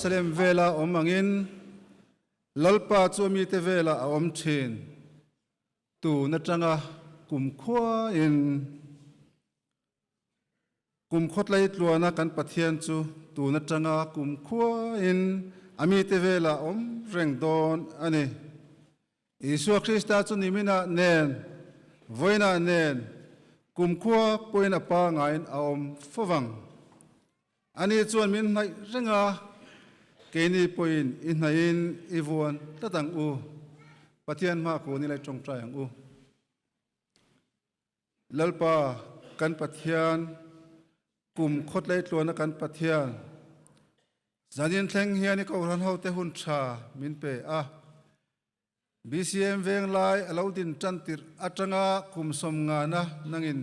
Jerusalem vela awm angin Lalpa chu a mite velah a awm thin. Tun atanga kumkhuain Kum khawtlai tluana kan Pathian chu tun atanga kumkhuain a mite velah awm reng dawn a ni. Isua Krista chu niminah nen, vawiinah nen, kumkhua pawhin a pangaiin a awm fo vang. Ani chuan min hnaih reng a, keini pawhin i hnaihin i vuan tlat ang u. Pathian hma kun ila i tawngtai ang u. Lalpa kan Pathian, kum khawtlei tluana kan Pathian, zanin thleng hian i Kohhran hote hun tha min pe a. BCM Venglai a lo din tan tirh atanga kum sawmngana nangin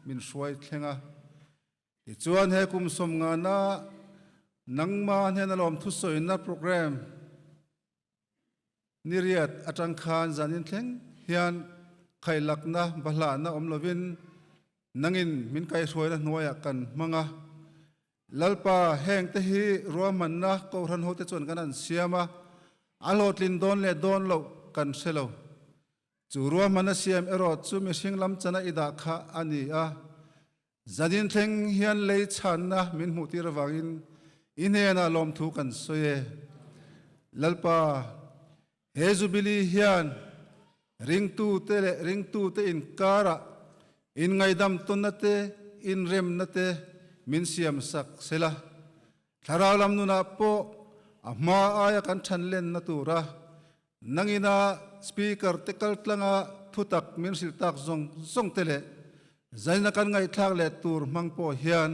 min hruai thleng a. Tichuan he kum sawmngana nangma hnena lawmthusawina program Ni riat atang khan zanin thleng hian khailakna bahlahna awm lovin nangin min kaihruaina hnuaiah kan hmang a. Lalpa, hengte hi ruahmanna Kohhran hote chuan kan an siam a, a hlawhtlin dawn leh dawn loh kan hre lo. Chu ruahmanna siam erawh chu mihring lam chana i dah kha a ni a. Zanin thleng hian lei chhanna min hmuhtir avangin i hnenah lawmthu kan sawi e. Lalpa, he Jubilee hian ringtute leh ringtute inkarah inngaidam tawnna te, inremna te min siamsak sela. Thlarau lam nunah pawh a hma aia kan thanlenna tura Nangina speaker te kal tlanga thutak min hrilh tak zawng zawng te leh zaina kan ngaihthlak leh tur hmang pawh hian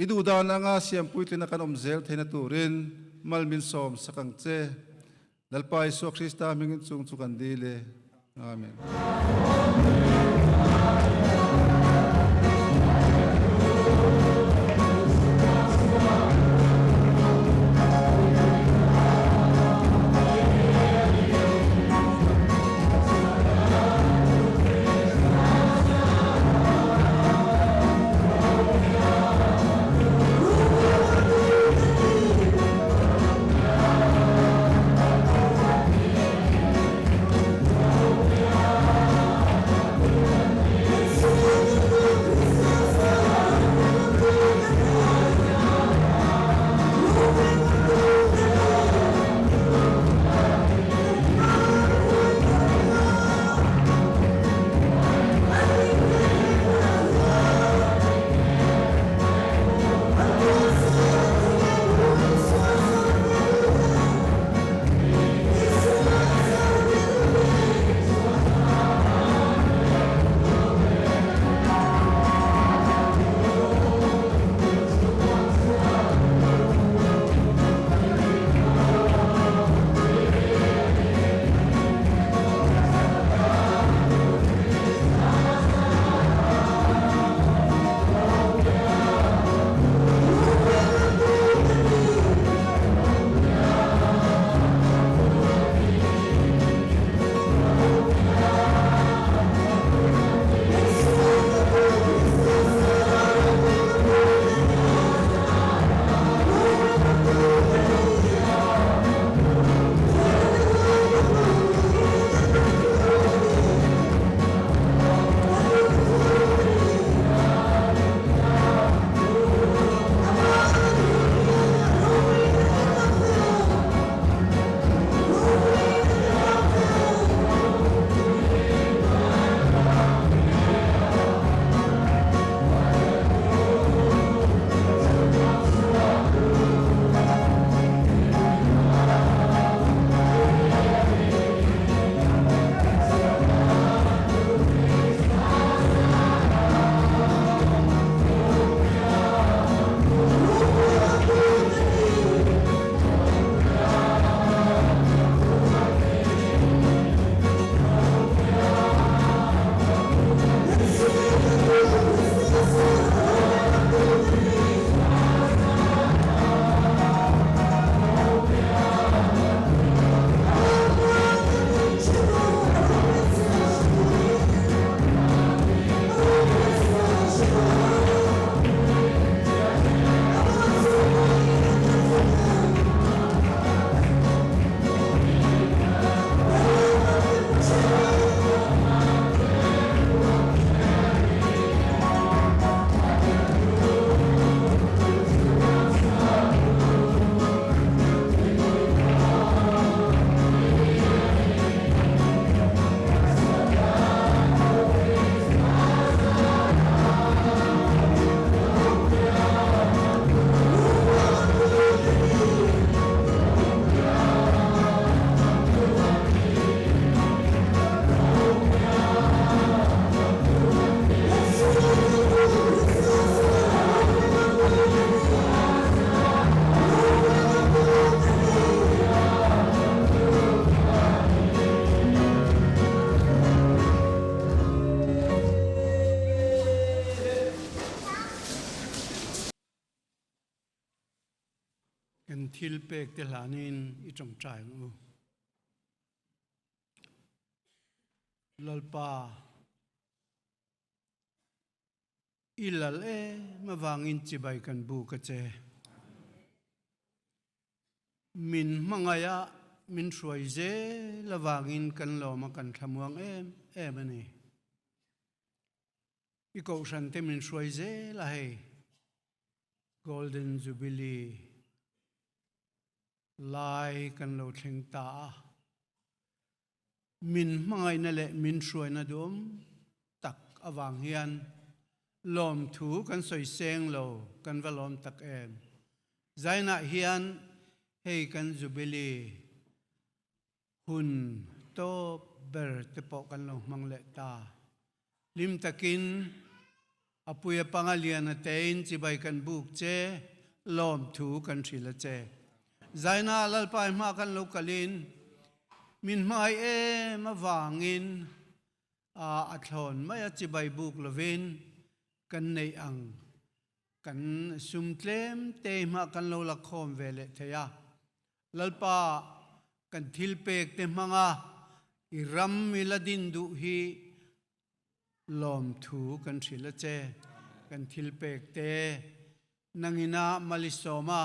i duhdan anga siam puitlina kan awm zel theihna turin mal min sawm sak ang che. Lalpa Isua Krista hmingin chung chu kan dil e. Amen. Kan thil pek te hlanin i tawngtai ang u. Lalpa, i lal em avangin chibai kan buk a che. Min hmangaih a, min hruai zel avangin kan lawm a kan thlamuang em em a ni. I kohhran te min hruai zel a hei. Golden Jubilee lai kan lo thleng ta a. Min hmangaihna leh min hruaina duhawm tak avang hian lawmthu kan sawi seng lo, kan va lawm tak em. Zainah hian hei kan Jubilee hun tawp ber te pawh kan lo hmang leh ta. Hlim takin a puia panga lian a tein chibai kan buk che, lawmthu kan hrilh a che. Zaina Lalpai hma kan lo kalin min hmangaih em avangin a thlawn mai a chibai buk lovin kan neih ang kan sum tlem te hma kan lo la khawm ve leh thei a. Lalpa kan thil pek te hmanga i ram i la din duh hi lawmthu kan hrilh a che. Kan thil pek te nangina malisawma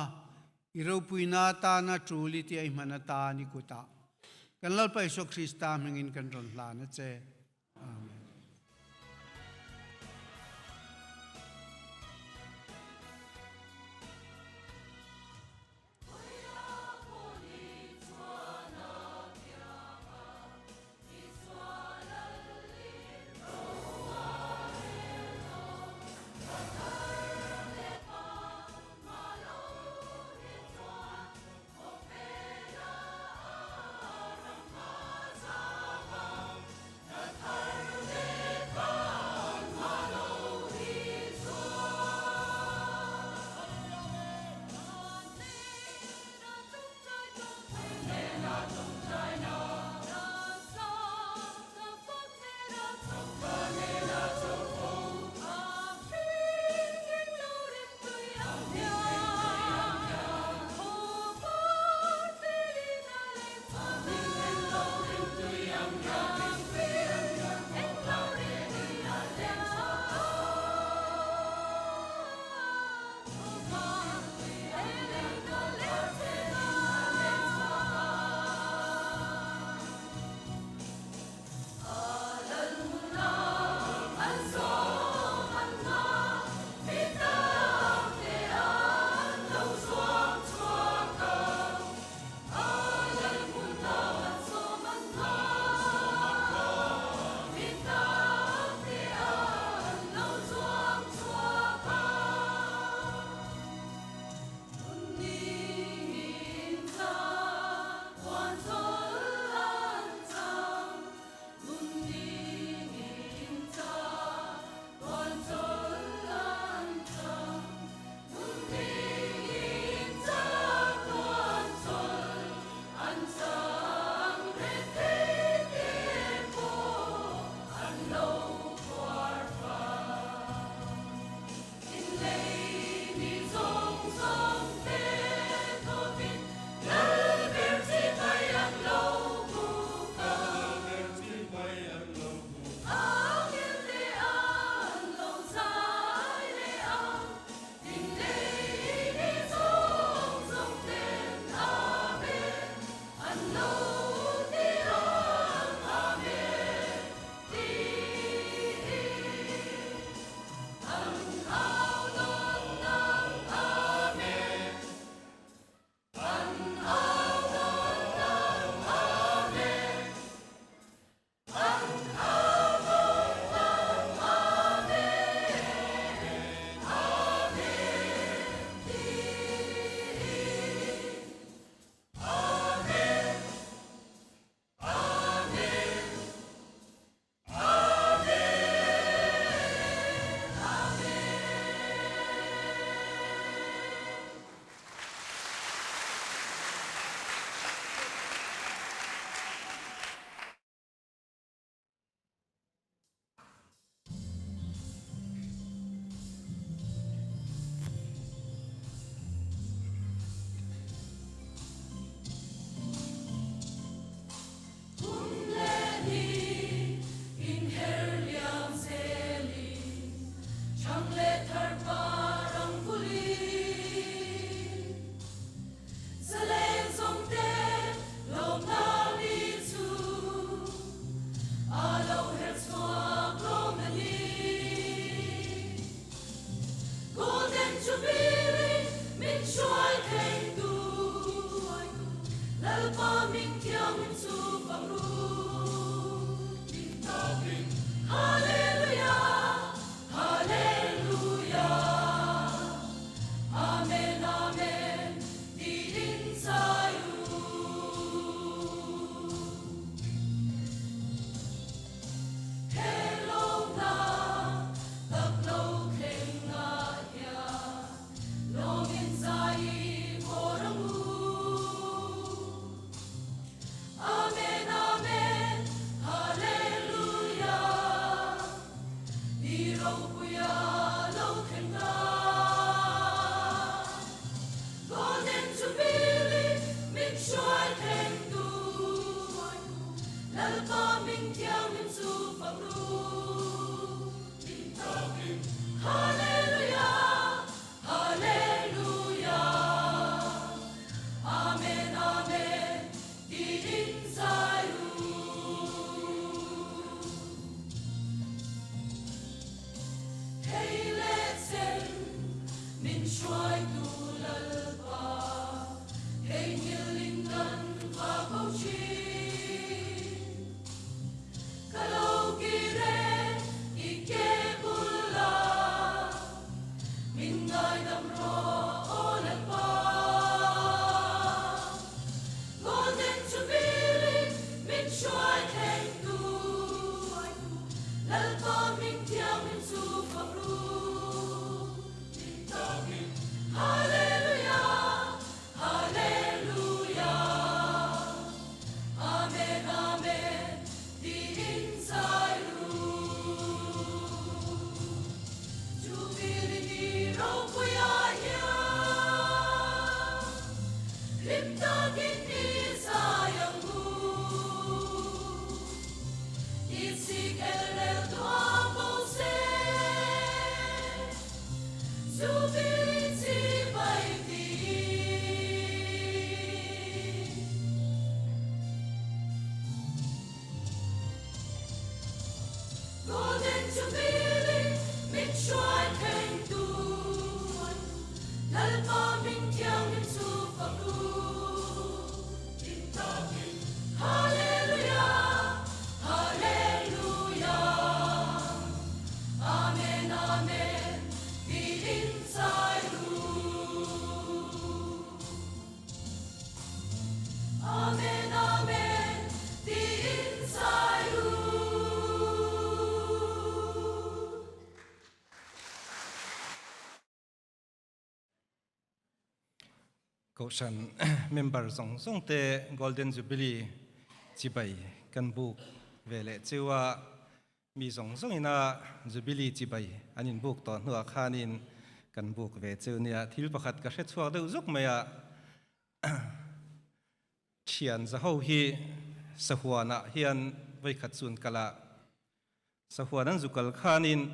i ropuina tana tul i tia i hman atan i kutah kan Lalpa Isua Krista hmingin kan rawn hlan a che. Amen. Kohhran member zawng zawng te Golden Jubilee chibai kan buk ve leh cheu a, mi zawng zawng ina Jubilee chibai an in buk tawh hnuah khanin kan buk ve cheu nia. Thil pakhat ka hre chhuak deuh zuk mai a, thian za ho hi sahuanah hian vawikhat chu an kal a, Sahuan an zu kal khanin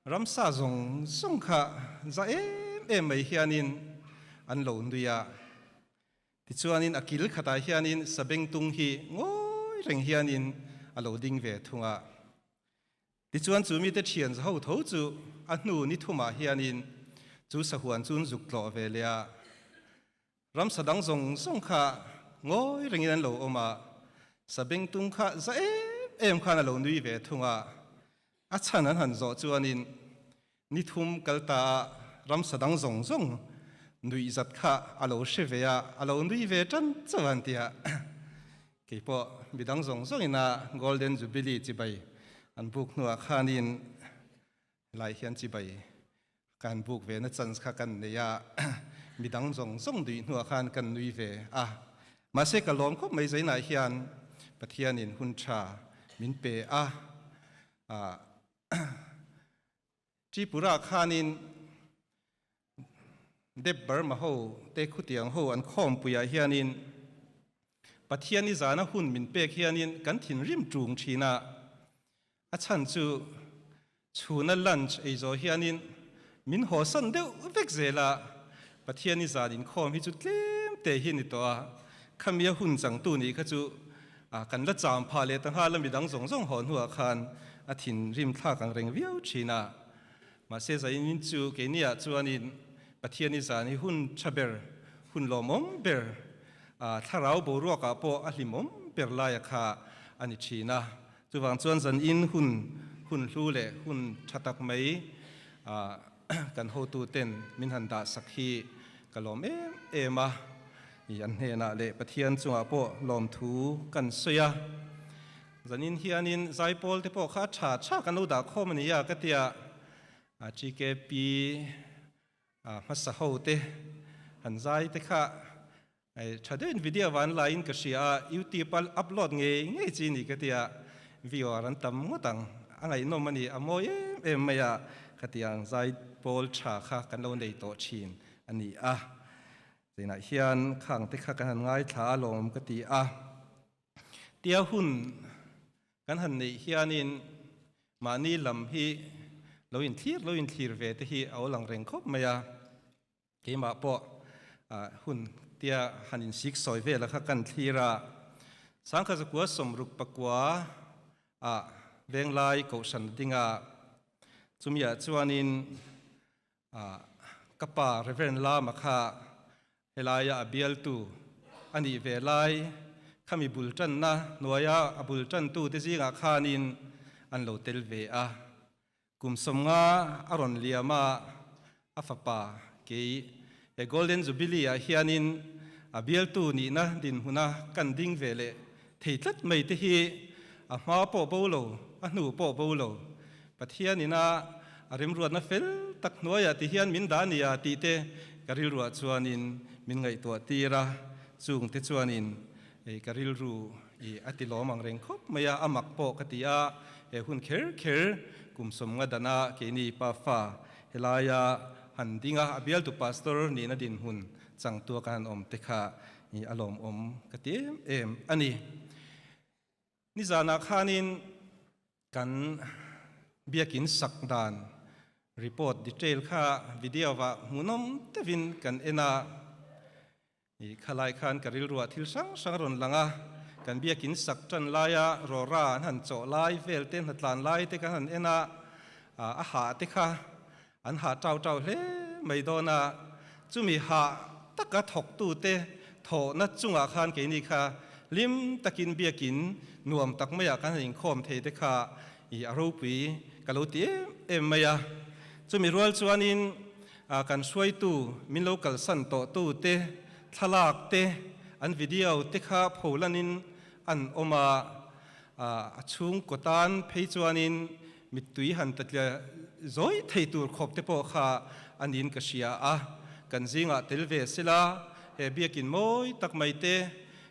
ramsa zawng zawng kha za em em mai hianin an lo nui a. Tichuanin a kil khatah hianin sabengtung hi ngawi reng hianin a lo ding ve thung a. Tichuan chu mite thian za ho tho chu a hnu ni thumah hianin chu sahuan chu an zuk tlawh ve leh a. Ramsa dang zawng zawng kha ngawi rengin an lo awm a, sabengtung kha za em em khan a lo nui ve thung a. A chhan an han zawh chuanin ni thum kal ta a ramsa dang zawng zawng nuih zat kha a lo hre ve a, a lo nui ve tan chauh a an ti a. Keipawh midang zawng zawngin a Golden Jubilee chibai an buk hnuah khanin Helai hian chibai kan buk ve na chance kha kan nei a, midang zawng zawng duih hnuah khan kan nui ve a. Mahse ka lawm khawp mai zainah hian Pathianin hun tha min pe a. Tripura khanin Deb Burma ho te khutiang ho an khawmpuiah hianin Pathian i zana hun min pek hianin kan thinrim tung thin a. A chhan chu chhuna lunch ei zawh hianin min hawsan deuh vek zel a, Pathian i zan inkhawm hi chu tlem te hi ni tawh a, khamia hun changtu nih kha chu kan la cham phah leh ta nghal a, midang zawng zawng haw hnuah khan a thinrim thlak ang reng viau thin a. Mahse zainin chu keiniah chuanin Pathian i zan hi hun tha ber, hun lawmawm ber, thlarau boruakah pawh a hlimawm ber laia kha a ni thin a. Chuvang chuan zanin hun hun hlu leh hun tha tak mai kan hotuten min han dah sak hi ka lawm em em a, i an hnenah leh Pathian chungah pawh lawmthu kan sawi a. Zanin hianin zaipawl te pawh kha a tha tha kan lo dah khawm a ni a ka tia, GKP hmasa ho te han zai te kha Tha deuhin video van laiin ka hria a, youtube a upload ngei ngei chi ni ka tia, viewer an tam ngawt ang, a ngaihnawm a ni, a mawi em em mai a, khatiang zai pawl tha kha kan lo nei tawh thin a ni a, chinah hian khang te kha kan han ngaithla a lawm ka ti a, tia hun kan han neih hianin mahni lam hi lo inthlir lo inthlir ve te hi a awl ang reng khawp mai a. Keimah pawh hun tia han insik sawi vel a kha kan thlir a, Sangkha zakua sawmruk pakua ah Venglai Kohhran dinga chumiah chuanin ka pa Reverend Lama kha helaia a bialtu a nih ve lai khami bul tanna hnuaia a bul tantute zingah khanin an lo tel ve a. Kum 50 a rawn liam a, a fapa kei he Golden Jubilee ah hianin a bialtu nihna dinhmuna kan ding ve leh thei tlat mai te hi a hma pawh bo lo, a hnu pawh bo lo. Pathian ina a remruatna fel tak hnuaiah ti hian min dah nia tih te ka rilruah chuanin min ngaihtuah tir a, chung te chuanin ka rilru I a ti lawm ang reng khawp mai a, a mak pawh ka ti a, he hun kher kher kum 50 dana keini pa fa helaia han ding a, a bialtu pastor nihna dinhmun changtua kan han awm te kha i a lawmawm ka ti em em a ni. Nizanah khanin kan biakin sak dan report detail kha video ah hmuhnawm deuhin kan en a, I khalai khan ka rilruah thil hrang hrang a rawn lang a, kan biakin sak tan laia rawra an han chawh lai vel te, hnatlan lai te kan han en a, a hah te kha an hah tau tau hle mai dawn a, chumi hah taka thawktu te thawhna chungah khan keini kha hlim takin biakin nuam tak maiah kan han inkhawm thei te kha i a ropui ka lo ti em em mai a. Chumi rual chuanin Kan hruaitu min lo kalsan tawhtu te thlalak te an video te kha pholanin an awm a, a chhungkaw tan phei chuanin mittui han tatlia zawi thei tur khawp te pawh kha a niin ka hria a. kan zingah tel ve sela, he biakin mawi tak mai te,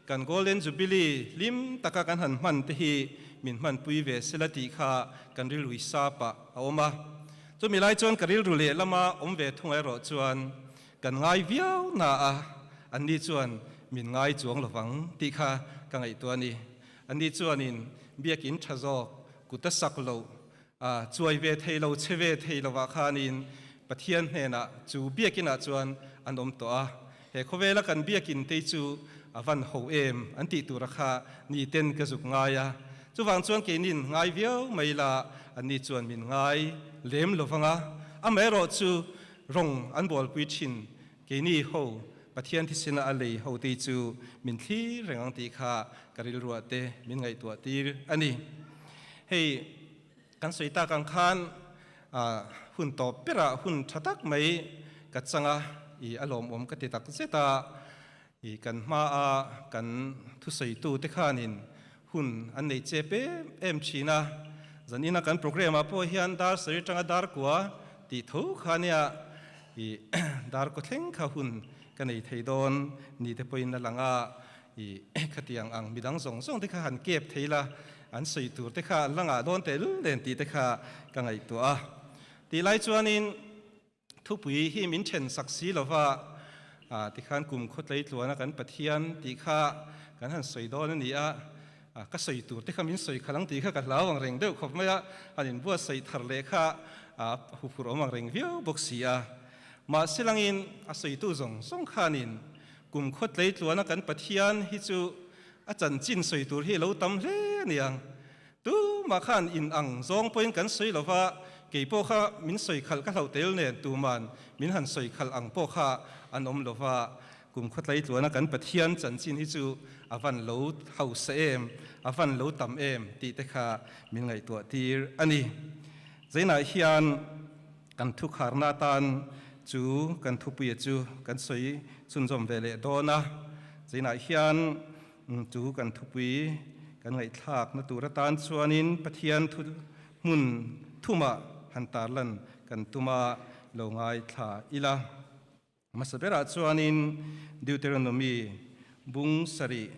kan Golden Jubilee hlim taka kan han hman te hi min hmanpui ve sela tih kha kan rilrui sap ah a awm a. Chumi lai chuan ka rilru lehlama awm ve thung erawh chuan kan ngai viau na a, anni chuan min ngai chuang lovang tih kha ka ngaihtuah a ni. Anni chuanin biakin tha zawk kut a sak loh A chuai ve thei lo, che ve thei lovah khanin Pathian hnenah chu biakinah chuan an awm tawh a. He khawvela kan biakin te chu a van ho em an tih tura kha ni ten ka zuk ngai a. Chuvang chuan keinin ngai viau mai la anni chuan min ngai lem lovang a. Amaherawh chu rawng an bualpui thin keini ho Pathian thisena a lei ho te chu min thlir reng ang tih kha ka rilruah te min ngaihtuah tir a ni. Hei kan sawi tak ang khan hun tawp berah hun tha tak mai ka chang a, i a lawmawm ka ti tak zet a, i kan hmaa kan thusawitu te khanin hun an nei chep em em thin a, zanina kan program ah pawh hian dar sarih atanga dar kua tih tho kha nia i dar kaw thleng kha hun ka nei thei dawn ni te pawhin a lang a, i khatiang ang midang zawng zawng te kha han kep thei la, an sawi tur te kha an la ngah dawn tehlul nen tih te kha ka ngaihtuah a. Tih lai chuanin Thupui hi min then sak si lova, tikhan kum khawtlei tluana kan Pathian tih kha kan han sawi dawn a ni a, ka sawi tur te kha min sawi khalh ang tih kha ka hlau ang reng deuh khawp mai a, han inbuatsaih thar leh kha huphurh awm ang reng viau bawk si a. Mahse langin a sawitu zawng zawng khanin kum khawtlei tluana kan Pathian hi chu a chanchin sawi tur hi a lo tam hle a ni ang. Tumah khan in ang zawng pawhin kan sawi lo va, kei pawh kha min sawi khalh ka hlauh tel nen tuman min han sawi khalh ang pawh kha an awm lo va. Kum khawtlai tluana kan Pathian chanchin hi chu a van lo hausa em, a van lo tam em tih te kha min ngaihtuah tir a ni. Zainah hian kan thukharna atan chu kan thupuia chu kan sawi chhunzawm ve leh dawn a. Zainah hian Chu kan thupui kan ngaihthlakna tur atan chuanin Pathian thu hmun thumah han tarlan kan tum a, lo ngaithla ila. Hmasa berah chuanin Deuteronomy bung sarih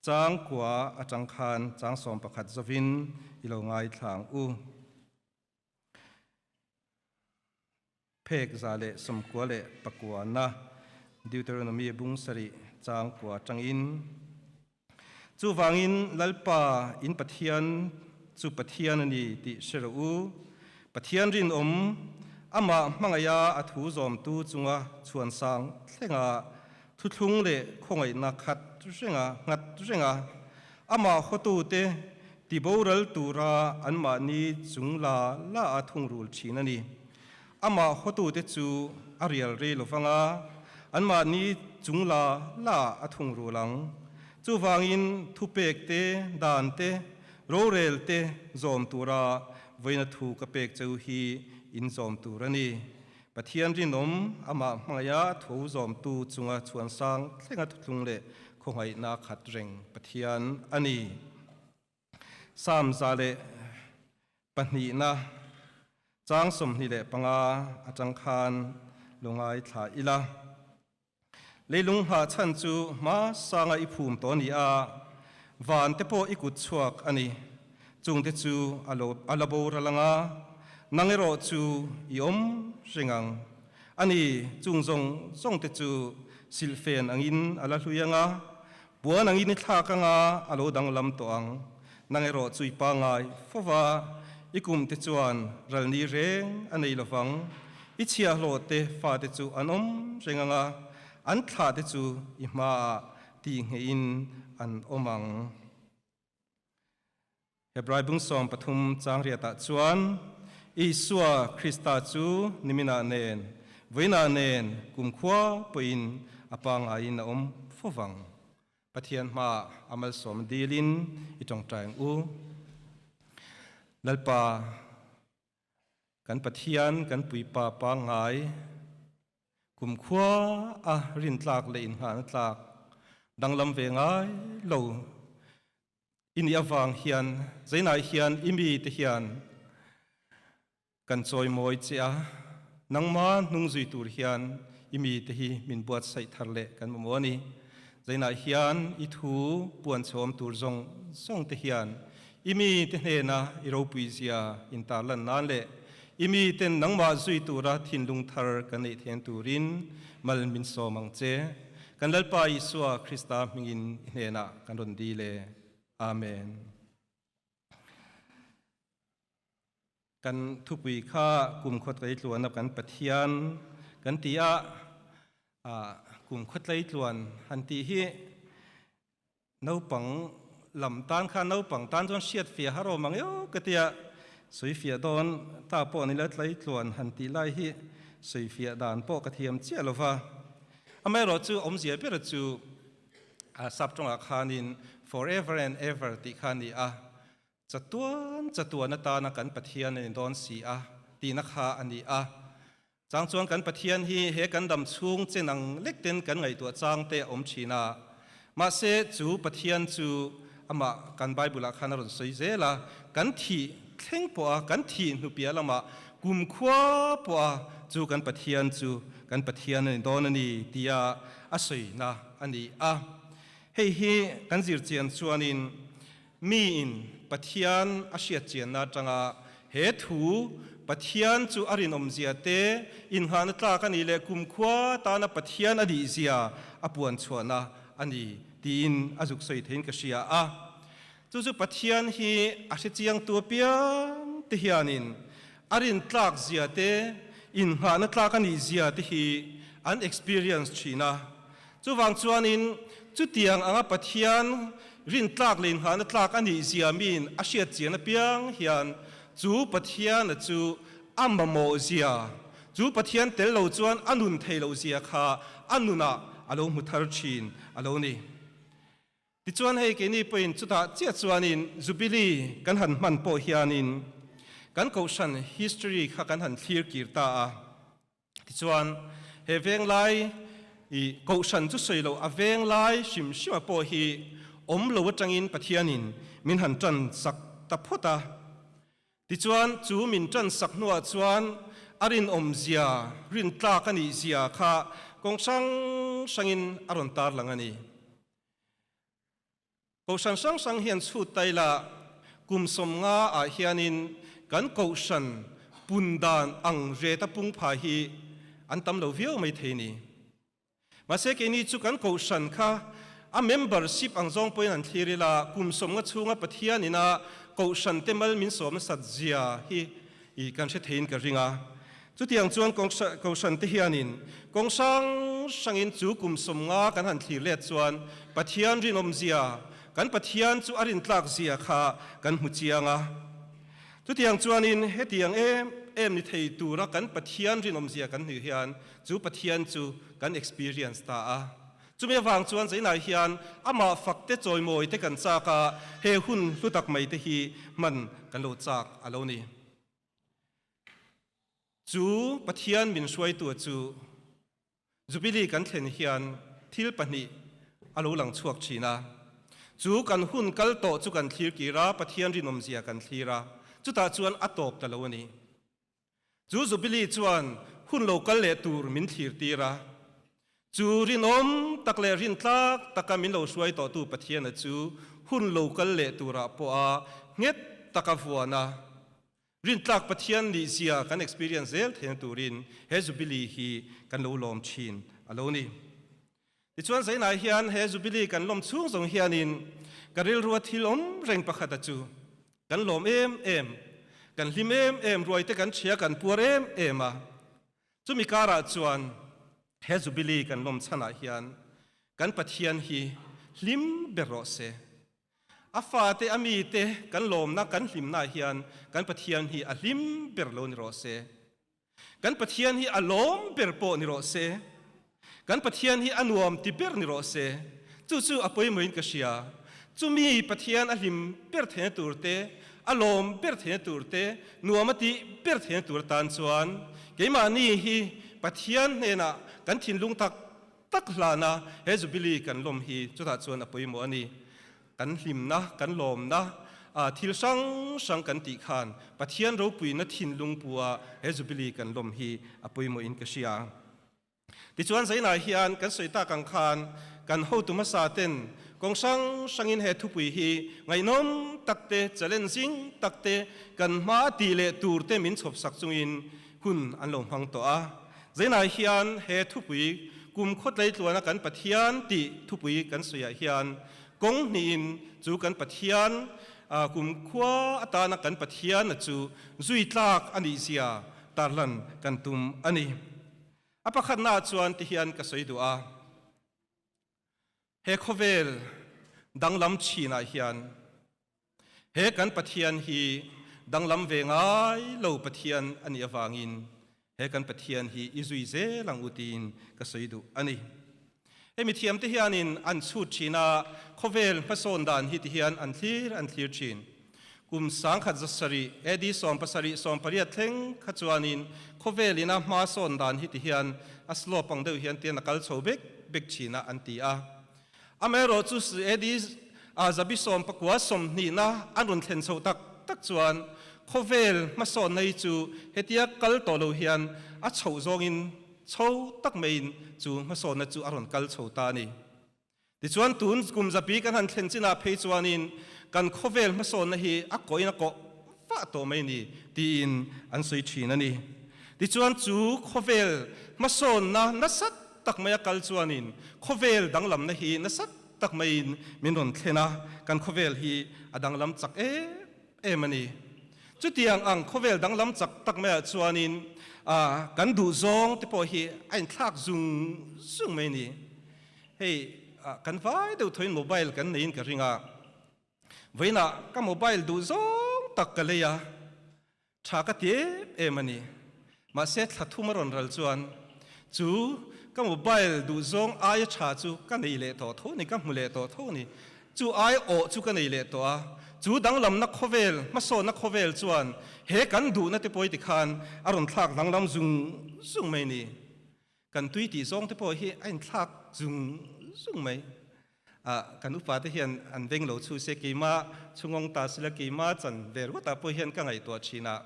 chang kua atang khan chang 11 zawin i lo ngaithla ang u. Phek 199na Deuteronomy bung sarih chang kua atangin, Chuvangin Lalpa in Pathian chu Pathian a ni tih hre rawh u. Pathian rinawm, amah hmangaiha a thu zawmtu chunga chhuansang thlenga thuthlung leh khawngaihna khat renga nghat renga amah hawtute tiboral tura anmahni chung la la a thungrul thin a ni. Amah hawtute chu a rial rei lo vang a, anmahni chung la la a thungrul ang. Chuvangin thupek te, dan te, rorel te zawm tura vawiina thu ka pek cheu hi in zawm tur a ni. Pathian rinawm amah hmangaiha tho zawmtu chunga chhuansang thlenga thuthlung leh khawngaihna khat reng Pathian a ni. Psalm 102na chang 25 atang khan lo ngaithla ila. Leilung hah chhan chu hma sanga i phum tawh a ni a, van te pawh i kut chhuak a ni. Chungte chu a lo a la boral ang a, nang erawh chu i awm reng ang. A ni, chung zawng zawng te chu silhfen angin a la hlui ang a, puan angin i thlak ang a, a lo danglam tawh ang. Nang erawh chu i pangngai fo va, i kum te chuan ralni reng a nei lo vang. I chhiahhlawh te fate chu an awm reng ang a, an thlah te chu i hmaah tih ngheihin an awm ang. Hebrai bung 13 chang riatah chuan Isua Krista chu niminah nen, vawiinah nen kumkhua pawhin a pangaiin a awm fo vang. Pathian hmaah a malsawm dilin i tawngtai ang u. Lalpa, kan Pathian, kan Puipa pangngai, kumkhua a rintlak leh inngahna tlak danglam ve ngai lo i nih avang hian zeinah hian i mite hian Kan chawimawi che a, nangma hnung zui tur hian i mite hi min buatsaih thar leh kan mamawh a ni. Zainah hian i thu puan chhawm tur zawng zawng te hian i mite hnena i ropui zia intarlan nan leh i miten nangmah zui tura thinlung thar kan neih then turin mal min sawm ang che. Kan Lalpa Isua Krista hmingin i hnenah kan rawn dil e. Amen. Kan thupui kha kum khawtlei tluana kan Pathian kan ti a, kum khawtlei tluan han tih hi naupang lam tan kha naupang tan chuan hriat fiah har awm ang eo ka tia sawi fiah dawn ta pawh ni la tlei tluan han tih lai hi sawi fiah dan pawh ka thiam chiah lova. Amaherawhchu awmzia ber chu sap tawngah khanin forever and ever tih kha a ni a, Chatuan chatuan atana kan Pathian a ni dawn si a, tihna kha a ni a. Chang chuan kan Pathian hi he kan dam chhung chen ang lek ten kan ngaihtuah chang te a awm thin a. Mahse chu Pathian chu amah kan Bible ah khan a rawn sawi zel a, kan thih thleng pawh a, kan thih hnupiah lamah kumkhua pawh a chu kan Pathian chu kan Pathian a ni dawn a ni tia a sawina a ni a. Hei hi kan zirchian chuanin Miin Pathian a hriatchianna atanga he thu, Pathian chu a rinawmzia te, inngahna tlak a nih leh kumkhua tana Pathian a nihzia a puan chhuahna a ni tiin a zuk sawi theiin ka hria a. Chu chu Pathian hi a hrechiangtu apiang te hianin a rintlakzia te, inngahna tlak a nihzia te hi an experience thin a. Chuvang chuanin, chutiang anga Pathian rintlak leh inngahna tlak a nih zia miin a hriat chian apiang hian chu Pathiana chu a mamawh zia, chu Pathian tel lo chuan a nun thei loh zia kha a nunah a lo hmu thar thin a lo ni. Tichuan hei keini pawhin chutah chiah chuanin Jubilee kan han hman pawh hianin kan kohhran history kha kan han thlir kir ta a. Tichuan, he venglai i kohhran chu sawi loh a venglai hrim hrima pawh hi awm lo atangin Pathianin min han tan sak ta phawt a. Tichuan, chu min tan sak hnuah chuan a rinawmzia, rintlak a nihzia kha kawng hrang hrangin a rawn tarlang a ni. Kohhran hrang hrang hian chhut ta ila, kum 50 ah hianin kan kohhran pun dan ang reta pung pha hi an tam lo viau mai thei ni. Mahse keini chu kan kohhran kha a membership ang zawng pawhin an thlir ila, kum 50 chhunga Pathian ina kohhran te mal min sawm nasat zia hi i kan hre theiin ka ring a. Chutiang chuan Kohhran te hianin kawng hrang hrangin chu kum 50 kan han thlir let chuan Pathian rinawmzia, kan Pathian chu a rintlak zia kha kan hmu chiang a. Chutiang chuanin hetiang em em ni thei tura kan Pathian rinawmzia kan hmuh hian chu Pathian chu kan experience ta a. Chumi avang chuan Zainai hian amah fak te chawimawi te kan chak a, he hun hlu tak mai te hi hman kan lo chak a lo ni. Chu Pathian min hruaitu chu Jubilee kan thlen hian thil pahnih a lo lang chhuak thin a. Chu kan hun kal tawh chu kan thlir kir a, Pathian rinawmzia kan thlir a, chutah chuan a tawp ta lo a ni. Chu Jubilee chuan hun lo kal leh tur min thlir tir a. Chu rinawm tak leh rintlak taka min lo hruai tawhtu Pathiana chu hun lo kal leh turah pawha nghet taka vuan a, Rintlak Pathian nih zia kan experience zel theihna turin he Jubilee hi kan lo lawm thin a lo ni. Tichuan Zainai hian he Jubilee kan lawm chhung zawng hianin ka rilrua thil awm reng pakhat a chu kan lawm em em, kan hlim em em, ruaite kan ṭhia kan puar em em a. Chumi karah chuan he Jubilee kan lawm chhanah hian kan Pathian hi hlim ber rawh se. A fate, a mite kan lawmna, kan hlimna hian kan Pathian hi a hlim ber lo ni rawh se. Kan Pathian hi a lawm ber pawh ni rawh se. Kan Pathian hi a nuam ti ber ni rawh se. Chu chu a pawimawhin ka hria. Chumi Pathian a hlim ber theihna tur te, a lawm ber theihna tur te, nuam a tih ber theihna tur atan chuan keimahni hi Pathian hnenah kan thinlung tak tak hlana he Jubilee kan lawm hi chutah chuan a pawimawh a ni. Kan hlimna, kan lawmna, thil hrang hrang kan tih khan Pathian ropuina thinlung pua he Jubilee kan lawm hi a pawimawhin ka hria. Tichuan zainah hian kan sawi tak ang khan kan hotu hmasa ten kawng hrang hrangin he thupui hi ngaihnawm tak te, challenging tak te, kan hma tih leh tur te min chhawp sak chungin hun an lo hmang tawh a. Zainah hian he thupui kum khawtlei tluana kan Pathian tih thupui kan sawiah hian kawng hnihin chu kan Pathian kum khua atana kan Pathian-a chu zui tlak a nih zia tarlan kan tum a ni. A pakhatnaah chuan tihian ka sawi duh a, he khawvel danglam chinah hian he kan Pathian hi danglam ve ngai lo Pathian a nih avangin he kan Pathian hi i zui zel ang u tiin ka sawi duh a ni. Hei mithiamte hianin an chhut thin a, khawvel hmasawn dan hi tihian an thlir an thlir thin. Kum 1700, AD 70, 80 thleng kha chuanin khawvel ina hmasawn dan hi tihian a slope ang deuh hian tian a kal chho bek bek thin a an ti a. Amaherawhchu AD 19 20na an rawn thlen chhoh tak tak chuan khawvel hmasawnna hi chu hetia kal tawh lo hian a chhoh zawngin Chho tak maiin chu hmasawnna chu a rawn kal chho ta a ni. Tichuan tun kum zapi kan han thlen chinah phei chuanin kan khawvel hmasawnna hi a kawhin a kawh vah tawh mai ni tiin an sawi thin a ni. Tichuan chu khawvel hmasawnna nasat tak mai a kal chuanin khawvel danglamna hi nasat tak maiin min rawn thlen a, kan khawvel hi a danglam chak em em a ni. Chutiang ang khawvel danglam chak tak maiah chuanin kan duhzawng te pawh hi a inthlak zung zung mai a ni. Hei kan vai deuh thawin mobile kan neiin ka ring a, vawiinah ka mobile duhzawng tak ka lei a, tha ka ti em em a ni. Mahse thla thum a rawn ral chuan chu ka mobile duhzawng aia tha chu ka nei leh tawh tho a ni, ka hmu leh tawh tho a ni. Chu ai awh chu ka nei leh tawh a, chu danglamna khawvel, hmasawnna khawvel chuan he kan duhna te pawh ti khan a rawn thlak danglam zung zung mai a ni. Kan tui tih zawng te pawh hi a inthlak zung zung mai. Kan upa te hian an veng lo chhu se keima chhungawng ta sila keima chan ve ruatah pawh hian ka ngaihtuah thin a,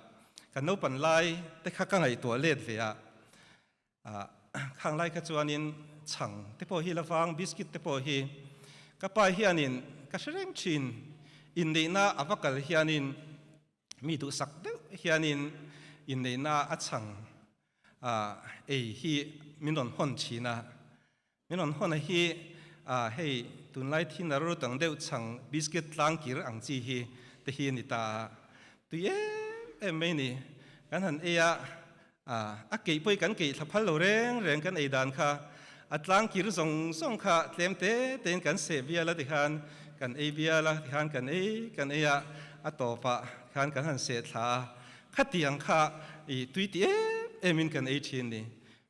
kan naupan lai te kha ka ngaihtuah let ve a, khang lai kha chuanin chhang te pawh hi la vang biscuit te pawh hi ka pa hianin ka hre reng thin, inneihna a va kal hianin mi duhsak deuh hianin inneihna a chhang ei hi min rawn hawn thin a. Min rawn hawn a hi hei tunlai thin a ru tang deuh chhang biscuit tlang kir ang chi hi te hi a ni ta a, tui em em mai ni. Kan han ei a, a keih pawh hi kan keih thla phal lo reng reng kan ei dan kha a tlang kir zawng zawng kha tlem te tein kan seh bial a tikhan kan ei bial a tikhan kan ei kan ei a, a tawpah khan kan han seh thla a, khatiang kha i tui ti em emin kan ei thin ni.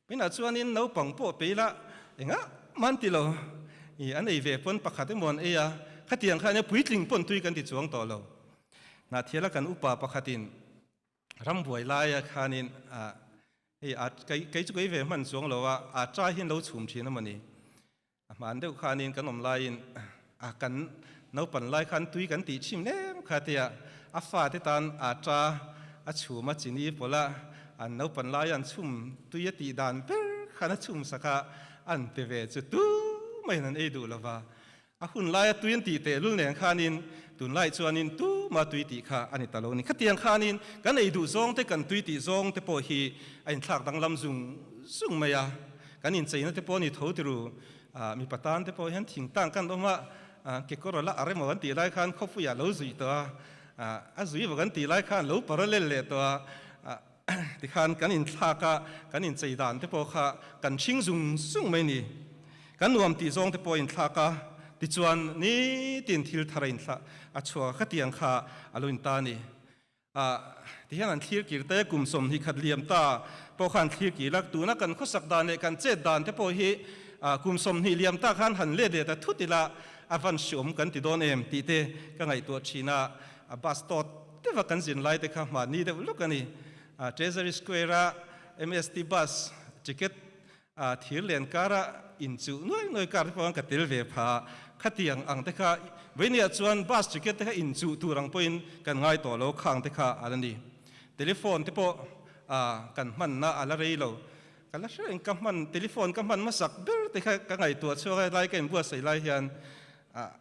Pinah chuanin naupang pawh pe ila engah man ti lo i an ei ve pawn pakhat emaw an ei a, khatiang kha ania puitling pawn tui kan ti chuang tawh lo. Hnahthiala kan upa pakhatin rambuai laia khanin hei a kei chu kei ve hman chuang lo a, a trai hian lo chhum thin emaw ni. A hman deuh khanin kan awm laiin a kan naupan lai khan tui kan tih chim lem kha tia a fate tan a ta a chhum a chini pawlh a, an naupan lai an chhum tui a tih dan ber khan a chhum sak a, an pe ve chu tu maiin an ei duh lova. A hun laia tui an tih tehlul nen khanin tunlai chuanin tuma tui tih kha a ni ta lo a ni. Khatiang khanin kan ei duh zawng te kan tui tih zawng te pawh hi a inthlak danglam zung zung mai a. Kan incheina te pawh a ni tho tiru, mipa tan te pawh hian thingtang kan awm a, kekawr a la a rem lo an tih lai khan khawpuiah a lo zui tawh a, a zui vak an tih lai khan lo parallel leh tawh a, tikhan kan inthlak a, kan inchei dan te pawh kha kan hring zung zung mai ni. Kan nuam tih zawng te pawh a inthlak a, tichuan nitin thil thar a inthlak a chhuak a, khatiang kha a lo inta a ni. Ti hian an thlir kir te, kum 21 liam ta pawh khan thlir kir a, tuna kan khawsak dan leh kan chet dan te pawh hi kum 20 liam ta khan han let leh ta thut ila a van hriawm kan ti dawn em tih te ka ngaihtuah thin a, a bus tawt deuha kan zin lai te kha hmanni deuh luk a ni. Treasury Square a MST bus ticket A thir len kara inchuh nuai nuai kar te pawh khan ka tel ve pha a, khatiang ang te kha vawinia chuan bus ticket te kha inchuh tur ang pawhin kan ngai tawh lo khang te kha a la ni. Telephone te pawh kan hmanna a la rei lo. Ka la hre reng ka hman telephone ka hman hmasak ber te kha ka ngaihtuah chhuak a helai ka inbuatsaih lai hian ah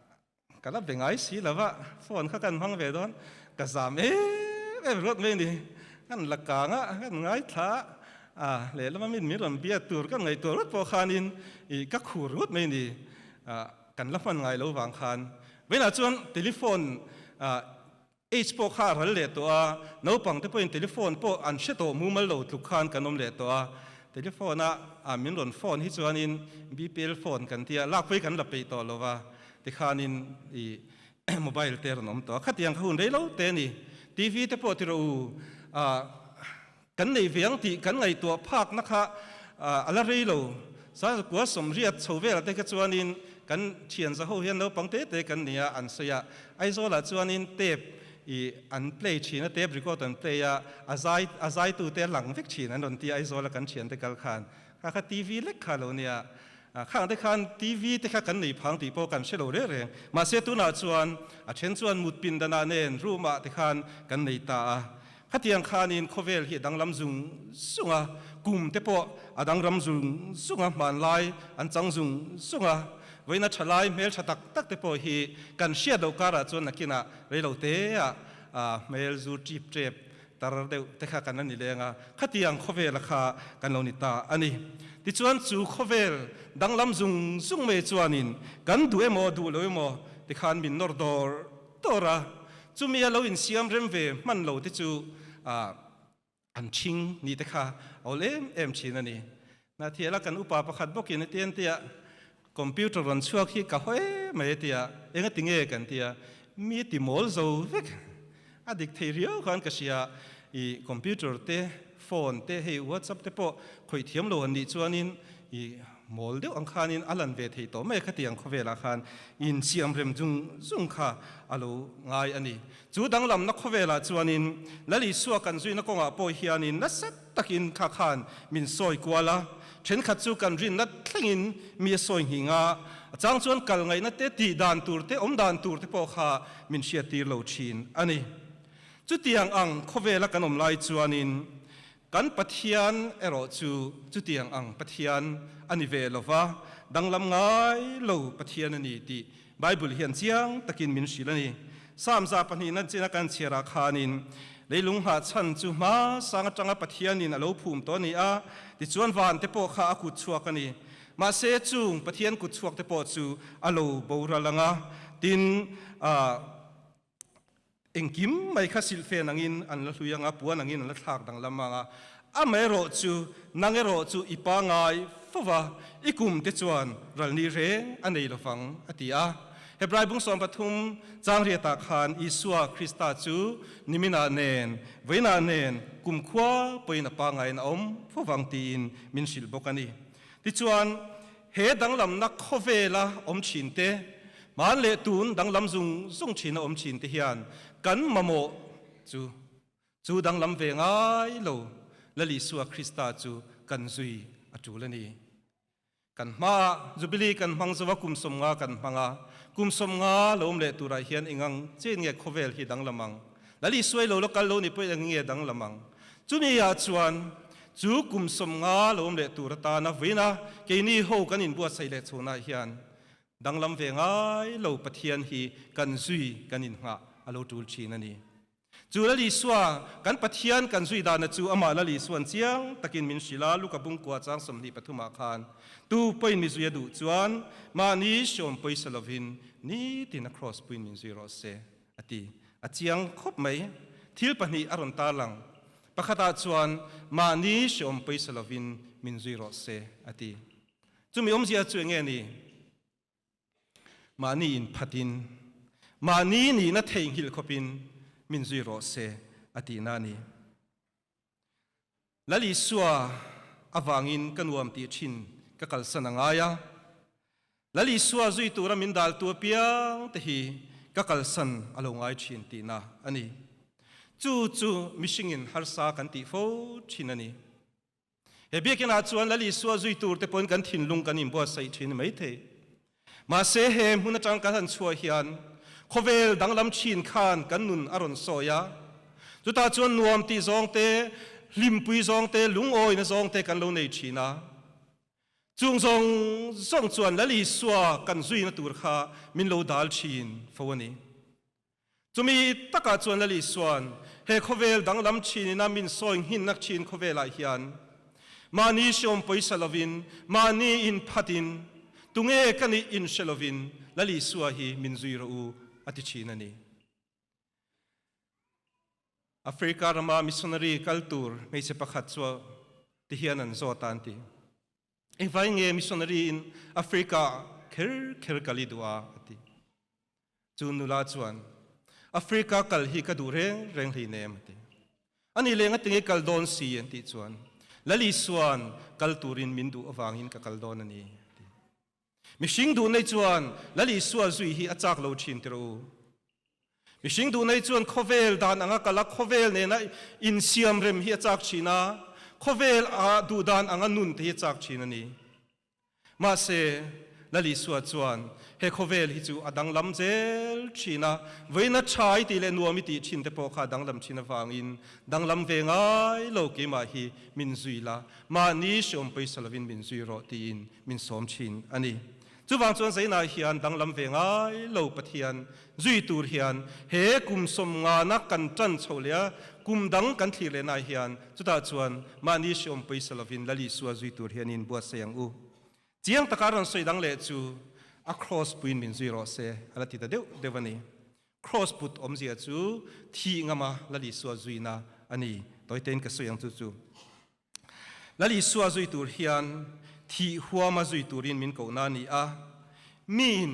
ka la be ngai si lo va phone kha kan hmang ve dawn ka zam em em ruat mai a ni. Kan la kang a kan ngaithla a lehlam a min min rawn biak tur kan ngaihtuah ruat pawh khanin ih ka khur ruat mai a ni. Ah kan la hman ngai lo vang khan vawiinah chuan telephone ah Age pawh kha a ral leh tawh a, naupang te pawhin telephone pawh an hre tawh mumal lo tluk khan kan awm leh tawh a, telephone a min rawn phone hi chuanin BPL phone kan tia lakpui kan la peih tawh lo va, tikhanin ih mobile te rawn awm tawh a, khatiang kha hun rei lo te a ni. TV te pawh ti rawh u, ah Kan nei ve ang tih kan ngaihtuah phakna kha a la rei lo. Sazakua sawmriat chho velah te kha chuanin kan thian zaho hian naupang te te kan ni a, an sawi a. Aizawlah chuanin tape ih an play thin a, tape record an play a, a zai a zaitute a lang vek thin an rawn ti a Aizawla kan thiante kal khan. Kha kha TV lek kha lo nia. Khang te khan TV te kha kan nei phang tih pawh kan hre lo reng reng. Mahse tunah chuan a then chuan mut pindanah nen room ah te khan kan nei ta a. Khatiang khanin khawvel hi a danglam zung zung a, kum te pawh a dangram zung zung a, hmanlai an chang zung zung a, vawiina tha lai hmel tha tak tak te pawh hi kan hriat loh karah chuan nakinah reilo te ah hmel zu tip tep tar deuh te kha kan la ni leng a, khatiang khawvela kha kan lo ni ta a ni. Tichuan chu khawvel danglam zung zung mai chuanin kan duh emaw duh lo emaw tikhan min nawr dawr dawr a, chumi a lo insiam rem ve hman lo te chu an ṭhing ni te kha a awl em em ṭhin a ni. Hnathiala kan upa pakhat bawkin a ti an tia, Computer rawn chhuak hi ka haw em mai a tia, enga ti nge kan tia, mi ti mawl zo vek, a dik thei riau khan ka hria, i computer te, phone te, hei whatsapp te pawh khawih thiam lo an nih chuanin i Mawl deuh ang khanin a lan ve thei tawh mai khatiang khawvelah khan insiam rem zung zung kha a lo ngai a ni. Chu danglamna khawvelah chuanin Lal Isua kan zuina kawngah pawh hianin nasa takin kha khan min sawi kual a, thenkhat chu kan rinna thlengin mi a sawi nghing a, a chang chuan kal ngaihna te, tih dan tur te, awm dan tur te pawh kha min hriattir lo thin a ni. Chutiang ang khawvela kan awm lai chuanin Kan Pathian erawh chu chutiang ang Pathian a ni ve lo va, danglam ngai lo Pathian a ni tih Bible hian chiang takin min hrilh a ni. Psalm 2 china kan chhiarah khanin, Leilung nghahchhan chu hma sang atanga Pathianin a lo phum tawh a ni a, tichuan van te pawh kha a kut chhuak a ni. Mahse chung Pathian kut chhuak te pawh chu a lo boral ang a, tin, Engkim mai kha silhfen angin an la hlui ang a, puan angin an la thlak danglam ang a. Amaherawh chu, nang erawh chu i pangai fo va, i kum te chuan ralni reng a nei lo vang, a ti a. Hebrai bung 13 chang riatah khan Isua Krista chu niminah nen, vawiinah nen, kumkhua pawhin a pangaiin a awm fo vang tiin min hrilh bawk a ni. Tichuan, He danglamna khawvela awm thin te, hman leh tun danglam zung zung thina awm thin te hian kan mamawh chu chu danglam ve ngai lo Lal Isua Krista chu kan zui a tul a ni. Kan hmaah Jubilee kan hmang zo a, kum 50 kan hmang a, kum 50 lo awm leh turah hian engang chen nge khawvel hi danglam ang? Lal Isua i lo la kal lo ni pawhin eng nge danglam ang? Chumi ah chuan chu kum 50 lo awm leh tur atana vuina keini ho kan inbuatsaih leh chhunah hian danglam ve ngai lo Pathian hi kan zui kan innghah a lo tul thin a ni. Chu Lal Isua kan Pathian kan zui dana chu amah Lal Isuan chiang takin min hrilh a, Luka bungkua chang 23 ah khan tu pawhin mi zui a duh chuan mahni hriawm pawisa lovin nitin a kraws puiin min zui rawh se. A ti. A chiang khawp mai. Thil pahnih a rawn tarlang. Pakhatah chuan mahni hreawm pawisa lovin min zui rawh se a ti. Chumi awmzia chu enge ni? Mahni inphatin, mahni nihna theihnghilh khawpin min zui rawh se a tihna a ni. Lal Isua avangin ka nuam tih thin ka kalsan a ngai a. Lal Isua zui tura min daltu apiang te hi ka kalsan a lo ngai thin tihna a ni. Chu chu mihringin harsa kan tih fo thin a ni. He biakinah chuan Lal Isua zui tur te pawhin kan thinlung kan inbuatsaih thin mai thei. Mahse he hmun atang kan han chhuah hian khawvel danglam thin khan kan nun a rawn sawi a. Chutah chuan nuam tih zawng te, hlimpui zawng te, lungawina zawng te kan lo nei thin a. Chung zawng zawng chuan Lal Isua kan zuina tur kha min lo dal thin fo a ni. Chumi takah chuan Lal Isua'n he khawvel danglam thinina min sawi nghinnak thin khawvelah hian mahni hreawm pawisa lovin, mahni inphatin, tunge ka nih inhre lovin Lal Isua hi min zui rawh u a ti thin a ni. Africa rama missionary kal tur hmeichhe pakhat chu ti hian an zawt a an ti. Engvai nge missionary in Africa kher kher kal i duh a a ti. Chu nula chuan Africa kal hi ka duh reng reng hleinem a ti. Ani leng a tinge kal dawn si an tih chuan Lal Isua'n kal turin min duh avangin ka kal dawn a ni a ti. Mihring duh nei chuan Lal Isua zui hi a chak lo thin tirh u. Mihring duh nei chuan khawvel dan anga kal a, khawvel nena insiam rem hi a chak thin a, khawvel a duh dan anga nun te hi a chak thin a ni. Mahse, Lal Isua chuan he khawvel hi chu a danglam zel thin a, vawiina tha i tih leh nuam i tih thin te pawh kha a danglam thin avangin danglam ve ngai lo keimah hi min zui la, mahni hreawm pawisa lovin min zui rawh tiin min sawm thin a ni. Chuvang chuan Zainah hian danglam ve ngai lo Pathian zui tur hian he kum sawmngana kan tan chho leh a, kum dang kan thlir lehnaah hian chutah chuan mahni hreawm pawisa lovin Lal Isua zui tur hian in buatsaih ang u. Chiang taka rawn sawi dang leh chu a kraws puiin min zui rawh se a la ti ta deuh deuh a ni. Kraws put awmzia chu thih ngama Lal Isua zuina a ni. Tawitein ka sawi ang chu chu. Lal Isua zui tur hian thih huama zui turin min kohna a ni a. Miin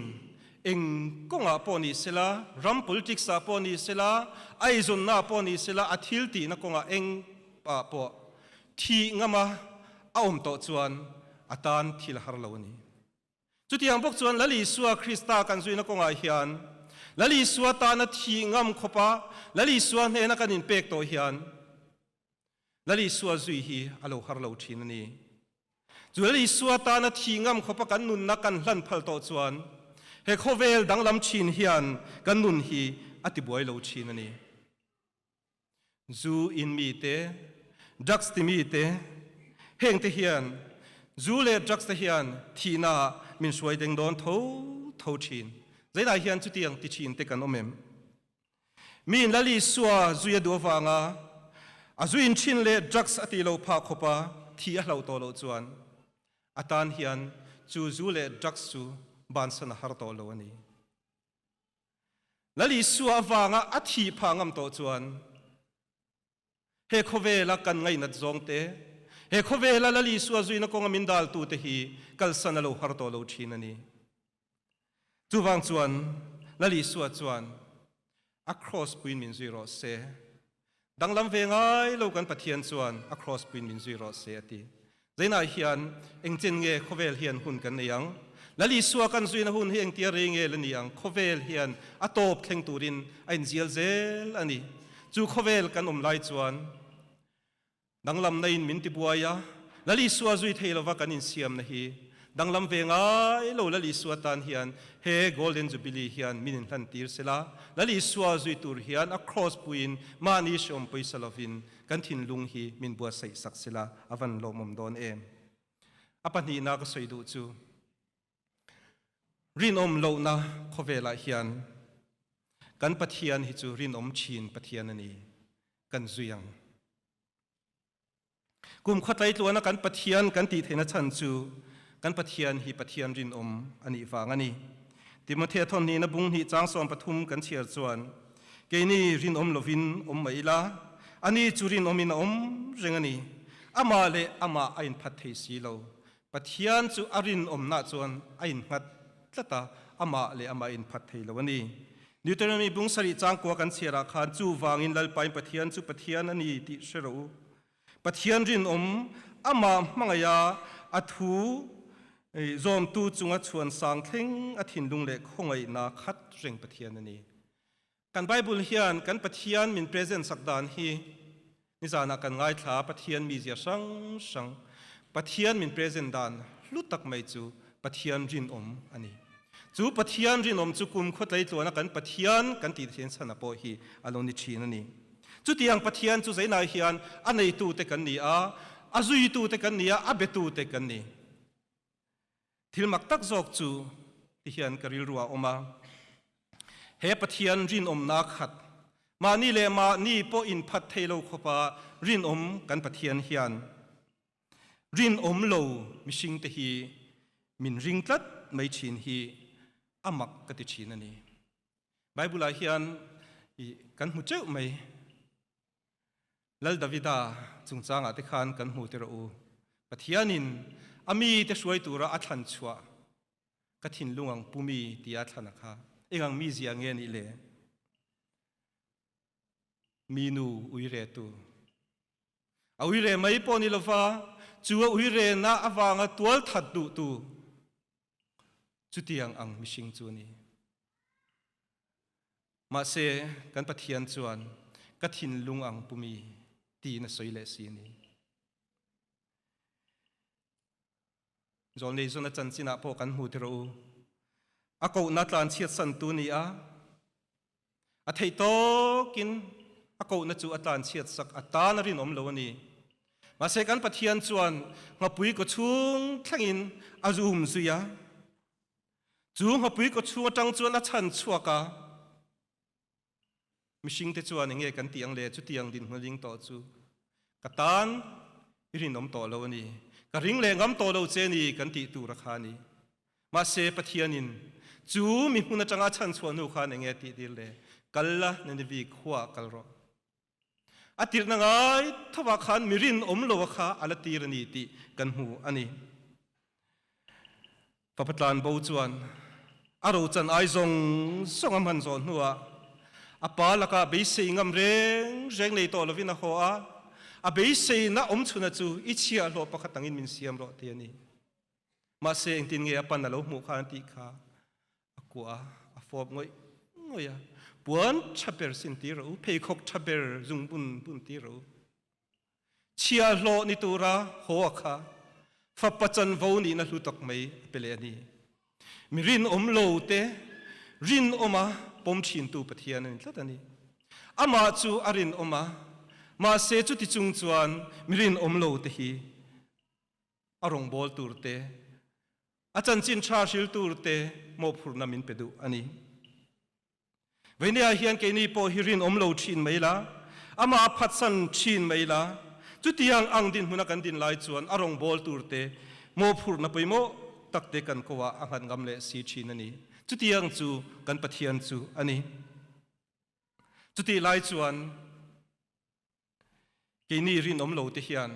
eng kawngah pawh ni sela, ram politics ah pawh ni sela, eizawnna ah pawh ni sela, a thil tihna kawngah eng ah pawh thih ngama a awm tawh chuan a tan thil a har lo a ni. Chutiang bawk chuan Lal Isua Krista kan zuina kawngah hian Lal Isua tana thih ngam khawpa Lal Isua hnena kan inpek tawh hian Lal Isua zui hi a lo har lo thin a ni. Chu Lal Isua tana thih ngam khawpa kan nunna kan hlan phal tawh chuan he khawvel danglam thin hian kan nun hi a tibuai lo thin a ni. Zu in mi te, drugs ti mi te, heng te hian zu leh drugs te hian thihna ah min hruai deng dawn tho tho thin. Zeinah hian chutiang ti thin te kan awm em? Mi in Lal Isua zui a duh avanga a zu in thin leh drugs a tih lo phah khawpa thi a hloh tawh loh chuan a tan hian chu zu leh drugs chu bansan a har tawh lo a ni. Lal Isua avanga a thih phah ngam tawh chuan he khawvela kan ngainat zawng te, he khawvela Lal Isua zuina kawnga min daltu te hi kalsan a lo har tawh lo thin a ni. Chuvang chuan Lal Isua chuan a cross puiin min zui rawh se. Danglam ve ngai lo kan Pathian chuan a cross puiin min zui rawh se a ti. Zeinah hian engchen nge khawvel hian hun kan nei ang? Lal Isua kan zuina hun hi engtia rei nge la ni ang? Khawvel hian a tawp thleng turin a inzial zel a ni. Chu khawvel kan awm lai chuan Danglamna in min tibuai a, Lal Isua zui thei lova kan insiamna hi danglam ve ngai lo. Lal Isua tan hian he Golden Jubilee hian min inhlan tir sela, Lal Isua zui tur hian a kraws puiin mahni hreawm pawisa lovin kan thinlung hi min buatsaih sak sela a van lawmawm dawn em. A pahnihna ka sawi duh chu rinawm lohna khawvelah hian kan Pathian hi chu rinawm thin Pathian a ni kan zui ang. Kum khuatlai tluana kan Pathian kan tih theihna chhan chu kan Pathian hi Pathian rinawm a nih vang a ni. Timothea thawnhnihna bung hnih chang 13 kan chhiar chuan keini rinawm lovin awm mai ila, ani chu rinawmin a awm reng a ni. Amah leh amah a inphat thei si lo. Pathian chu a rinawmna chuan a innghat tlat a, amah leh amah a inphat thei lo a ni. Deuteronomy bung sarih changkua kan chhiarah khan chuvangin Lalpain Pathian chu Pathian a ni tih hre rawh u. Pathian rinawm amah hmangaiha a thu zawmtu chunga chhuan sang thleng a thinlung leh khawngaihna khat reng Pathian a ni. Kan Bible hian kan Pathian min present sak dan hi nizanah kan ngaithla Pathian mizia hrang hrang Pathian min present dan hlu tak mai chu Pathian rinawm a ni. Chu Pathian rinawm chu kum khawtlei tluana kan Pathian kan tih thin chhan a pawh hi a lo ni thin a ni. Chutiang Pathian chu zeinah hian a neitute kan ni a, a zuitute kan ni a, a betute kan ni. Thil mak tak zawk chu ti hian ka rilru ah awm a, he Pathian rinawmna khat, mahni leh mahni pawh inphat thei lo khawpa rinawm kan Pathian hian rinawm lo mihringte hi min ring tlat mai thin hi a mak ka ti thin a ni. Bible ah hian kan hmu teuh mai. Lal Davida chungchangah te khan kan hmu tirh u. Pathianin a mite hruai tura a thlan chhuah ka thinlung ang pu mi tia a thlan a kha engang mi zia nge nih le? Mi nu uire tu. A uire mai pawh ni lova chu a uire na avanga tual that duh tu chutiang ang mihring chu ni. Mahse, kan Pathian chuan ka thinlung ang pumi tiin a sawi leh si a ni. Zawlnei zawn a chanchinah pawh kan hmu ti rawh u. A kohna tlanchhiat santu ni a, a theih tawkin a kohna chu a tlanchhiat sak a tan a rinawm lo a ni. Mahse, kan Pathian chuan nghapui kawchhung thlengin a zum zui a. Chu nghapui kawchhung atang chuan a chhan chhuak a, mihringte chuan enge kan tih ang le chutiang dinhmun ring tawh chu ka tan i rinawm tawh lo a ni, ka ring leh ngam tawh lo che ni kan tih tur a kha a ni. Mahse Pathianin chu mi hmun atanga a chhan chhuah hnu khan enge a tih tir le? Kal la Nineveh khuaah kal rawh. A tirhna ngai thovah khan mi rinawm lo a kha a la tir a ni tih kan hmu a ni. Fapa tlanbo chuan a rochan ai zawng zawng a hman zawh hnuah a pa lakah beisei ngam reng reng nei tawh lovin a haw a, a beiseina awmchhuna chu i chhiahhlawh pakhat angin min siam rawh ti a ni. Mahse engtin nge a pan a lo hmuh khan tih kha a kuah a, a fawp ngawih ngawih a. Puan tha ber sin ti rawh u, pheikhawk tha ber zungbun bun ti rawh u. Chhiahhlawh ni tura haw a kha fapa chanvo nihna hlu tak mai a pe leh a ni. Mi rinawm lo te rinawma pawm thintu Pathian a ni tlat a ni. Amah chu a rinawm a, mahse chuti chung chuan mi rinawm lo te hi a rawngbâwl tûr te, a chanchin ṭha hril tûr te mawhphurhna min pe duh a ni. Veinia hian keini pawh hi rinawm lo ṭhîn mai la, amah a phatsan ṭhîn mai la, chutiang ang dinhmuna kan din lai chuan a rawngbâwl tûr te mawhphurhna pawimawh tak te kan koah a nghat ngam leh si ṭhîn a ni. Chutiang chu kan Pathian chu a ni. Chutih lai chuan, Keini rinawm lo te hian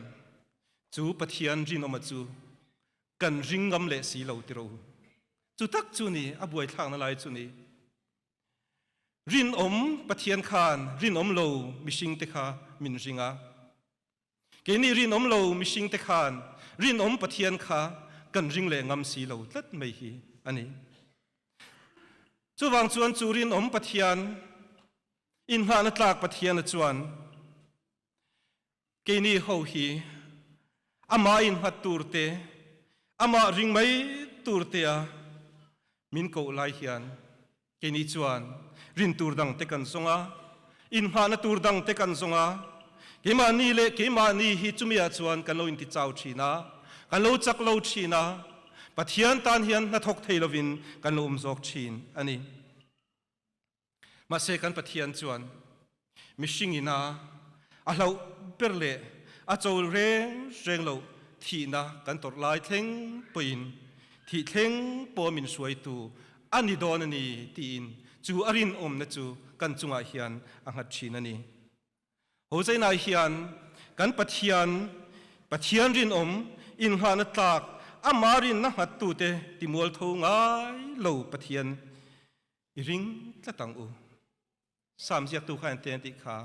chu Pathian rinawma chu kan ring ngam leh si lo tiro. Chu tak chu ni a buaithlakna lai chu ni. Rinawm Pathian khan rinawm lo mihring te kha min ring a. Keini rinawm lo mihring te khan rinawm Pathian kha kan ring leh ngam si lo tlat mai hi a ni. Chuvang chuan chu rinawm Pathian Inngahna tlak Pathiana chuan keini ho hi amah innghat tur te, amah ring mai tur tea min koh lai hian keini chuan rin tur dang te kan zawng a, inngahna tur dang te kan zawng a. Keimahni leh keimahni hi chumiah chuan kan lo intichau thin a, kan lo chak lo thin a, Pathian tan hian hnathawk thei lovin kan lo awm zawk thin a ni. Mahse kan Pathian chuan mihring ina a hlauh ber leh a cho reng reng loh thihna kan tawrh lai thleng pawhin thih thleng pawh min hruaitu a ni dawn a ni tiin chu a rinawmna chu kan chungah hian a nghat thin a ni. Hozainai hian kan Pathian, Pathian rinawm, innghahna tlak, amah rinna nghattute timualtho ngai lo Pathian I ring tlat ang u. Salm ziaktu khan te an tih kha.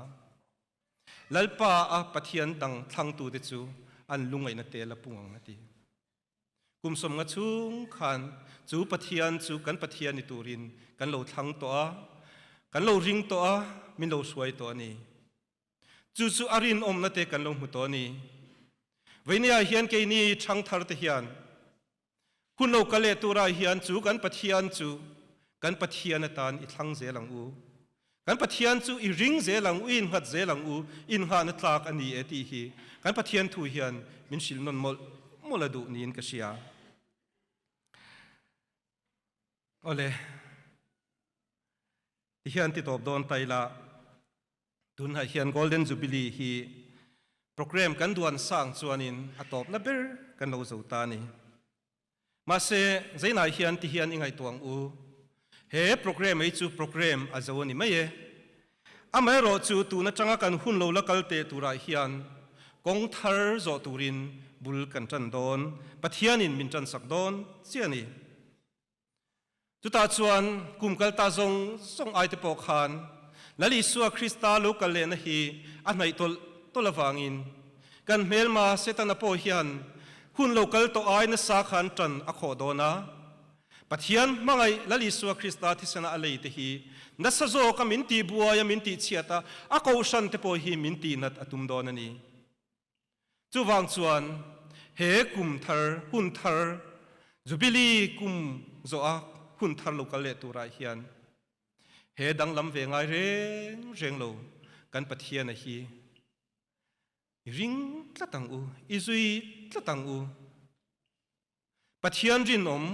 Lalpa a Pathian dang thlangtute chu an lungaihna te la pung ang a ti. Kum 50 chhung khan chu Pathian chu kan Pathian ni turin kan lo thlang tawh a, kan lo ring tawh a, min lo hruai tawh a ni. Chu chu a rinawmna te kan lo hmu tawh a ni. Veinia hian keini ṭhangthar te hian Hun lo kal leh turah hian chu kan Pathian chu kan Pathian atan i thlang zel ang u. Kan Pathian chu i ring zel ang u, i innghat zel ang u, innghahna tlak a ni e tih hi kan Pathian thu hian min hrilh nawn mawlh mawlh a duh niin ka hria. Awle, tihian ti tawp dawn ta ila, tunah hian Golden Jubilee hi program kan duan sang chuanin a tawpna ber kan lo zo ta a ni. Mahse, zeinah hian ti hian i ngaihtuah ang u. He program ei chu program a zo a ni mai e. Amaherawh chu tun atanga kan hun lo la kal teh turah hian kawng thar zawh turin bul kan tan dawn, Pathianin min tansak dawn chiah a ni. Chutah chuan kum kal ta zawng zawng aite pawh khan Lal Isua Krista lo kal lehna hi a hnaih tawlh tawlh avangin Kan hmelma Setana pawh hian hun lo kal tawh ai nasa khan ṭan a khawh dawn a. Pathian hmangaih Lal Isua Krista thisena a lei te hi nasa zawka min tihbuai a, min tihchhiat a, a kohhran te pawh hi min tihnat a tum dawn a ni. Chuvang chuan he kum thar, hun thar, Jubilee kum zawh a hun thar lo kal leh turah hian he danglam ve ngai reng reng lo kan Pathiana hi I ring tlat ang u, i zui tlat ang u. Pathian rinawm,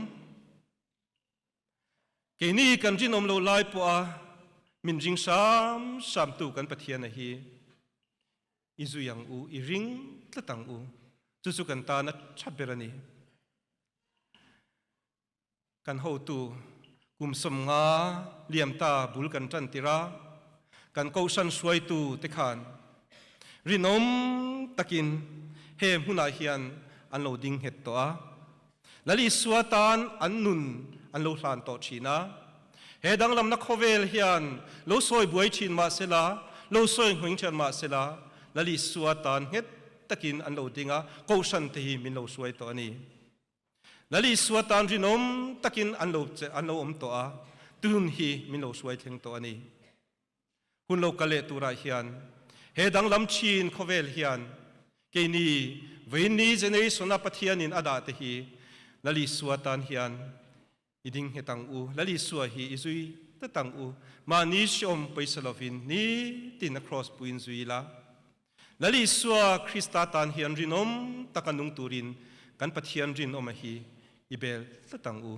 keini kan rinawm lo lai pawha min ring hram hramtu kan Pathiana hi i zui ang u, i ring tlat ang u. Chu chu kan tana tha ber a ni. Kan hotu kum 50 liam ta bul kan ṭan tir a, kan kohhran hruaitu te khan rinawm takin he hmunah hian an lo ding nghet tawh a. Lal Isua tan an nun an lo hlan tawh ṭhin a. He danglamna khawvel hian lo sawi buai ṭhin mah sela, lo sawi nghawing ṭhian mah sela, Lal Isua tan nghet takin an lo ding a, kohhran te hi min lo hruai tawh a ni. Lal Isua tan rinawm takin an lo an lo awm tawh a, tun hi min lo hruai thleng tawh a ni. Hun lo kal leh turah hian he danglam thin khawvel hian keini vawiinni generation-a Pathianin a dah te hi Lal Isua tan hian i ding nghet ang u, Lal Isua hi i zui tlat ang u, mahni hreawm pawisa lovin nitin a kraws puiin zui ila. Lal Isua Krista tan hian rinawm taka nung turin kan Pathian rinawma hi i bel tlat ang u.